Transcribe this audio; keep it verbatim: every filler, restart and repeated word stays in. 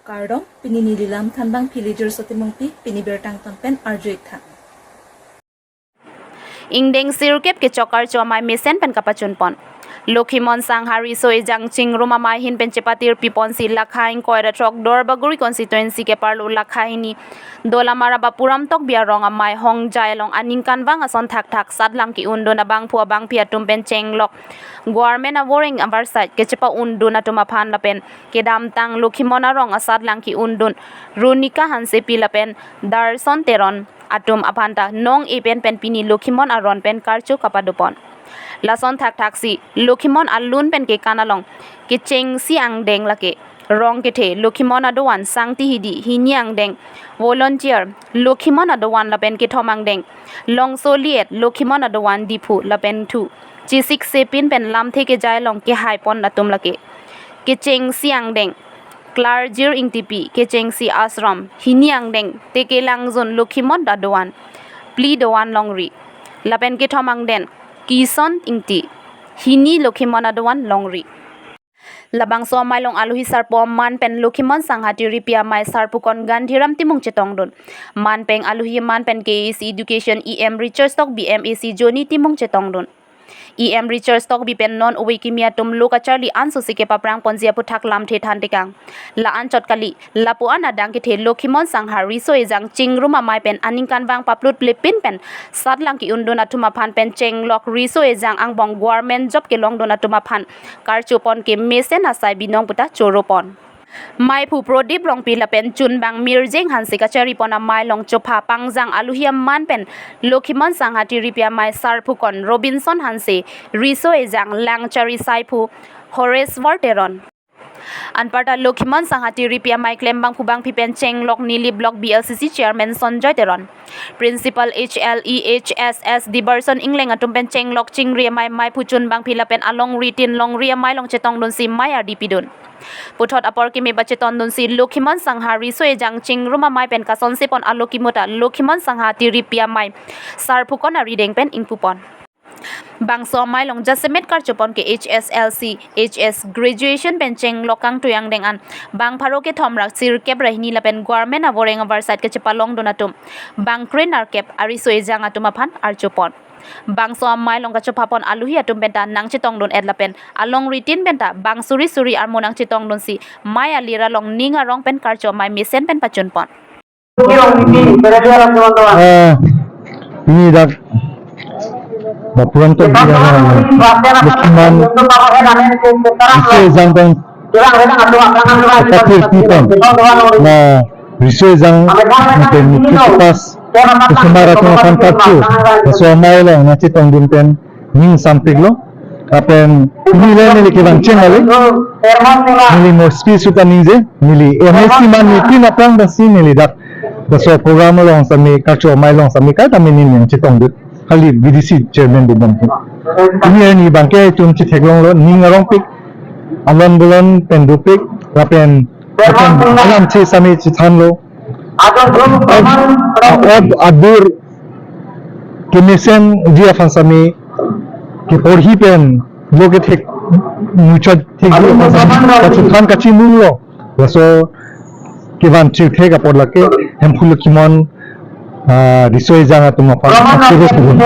Kardom, pini neli lam thanbang Philiger Sotimungpi, pini birta angton pen arju-ik tha. Ingdeng sirkep kechok karcho amei mesen pen kapachunpon. Lokhimon Sangha riso ejang chingrum amei ahin pen chepatir piponsi lakha ingkoi ra throk Duarbagori constituency keparlo lakha hini Dolamara Bapuram Tokbi arong amei Hongjai along aningkanvang ason thakthak satlang ke-undun abangphu abangphi atum pen chenglok government avoreng avarsai kechepa-undun atum aphan lapen kedamtang Lokhimon arong asatlang ke-undun Ronika Hansepi lapen Darson Teron atum aphan ta nong-e pen pen pini Lokhimon aron pen karcho kapadopon. Lason thakthaksi Lokhimon alun pen kekan along kechengsi angdeng lake rong kethe Lokhimon adovan Sangti Hidi, hini angdeng volunteer Lokhimon adovan lapen kethom angdeng Longsoliet Lokhimon adovan Diphu lapen thu chesik sepin pen lamthe kejai along kehaipon atum lake kechengsi angdeng Klarjir Ingtipi, kechengsi Ashram, hini angdeng Tekelangjun Lokhimon adovan, phli dovan longri, lapen kethom angdeng Kison Ingti, hini Lokhimon adovan longri. Labangso amei along alohi sarpo aman pen Lokhimon Sangha tiripi amei sarpukon Gandhiram Timung chetongdun. Man pen alohi aman pen K A A C Education E M Richard Tokbi, M A C Joni Timung chetongdun. E M Richard Tokbi pen non ove kimi atum lo kacharli ansosi kepaprangponji aphuthak lamthe thantekang. La anchot kali, lapu-an adang kethe Lokhimon Sangha riso ejang chingrum amei pen aningkanvang paplut plepin pen satlang ke-undun atum aphan pen chenglok riso ejang angbong government job kelongdun atum aphan karchopon ke mesen asai binong puta choropon. Meiphu Prodip Rongpi lapen chunbang Mirjeng Hanse kacharipon amei along chopha pangjang alohi aman pen Lokhimon Sangha tiripi amei sarpukon Robinson Hanse, riso ejang langchari saiphu Horeswar Teron. Anparta Lokhimon Sangha tiripi amei klembangphu bangphi pen chenglok neli Block B L C C Chairman Sonjoy Teron, Principal H L E H S S Dibarson Ingleng atum pen chenglok chingri amei meiphu chunbangphi lapen alongritin longri amei along chetongdunsi mei ardi pidun. Puthot apor keme ba chetongdunsi Lokhimon Sangha riso ejang chingrum amei pen kasonsepon alo kimuta Lokhimon Sangha tiripi amei sarpukon arideng pen ingpupon. Bangso amei along jasemet karchopon ke H S L C, H S graduation pen chenglok kangtui angdeng an bang pharo kethom ra sirkep ra hini lapen government avoreng avarsai kechepalongdun atum bang krenerkep ariso ejang atum aphan archopon. Bangso amei along kachophapon alohi atum penta nangchetongdun-et lapen alongritin penta bang suri suri armu nangchetongdunsi mei alir along ning arong pen karcho amei mesen pen pachunpon. Eh, ini dak Bapuram Tokbi dak Lokhimon riso ejang pen kapatir piponlo riso ejang pen mukti pas kusumar atum aphan karcho. Laso amei along nangchetongdun pen ning sampiklo. Lapen neli le neli kevang cheng ale. Neli mo speech suta ningje. Neli M A C man neli tin aphrang dasi neli dak laso program along sami karcho amei along sami kai tame neli nangchetongdun. Kali V D C chairman dun dam. Neli arni abangke itum chetheklonglo ning arongpik. Alon bolon pen dopik. Lapen alam che sami chethanlo. Ob adur kemesenji aphan sami keporhi pen lo kethek muchot thekji aphan sami kachethan kachimunglo. Laso kevan chithek apor lake Hemphu Lokhimon, ah, riso ejang atum aphan asurus dun.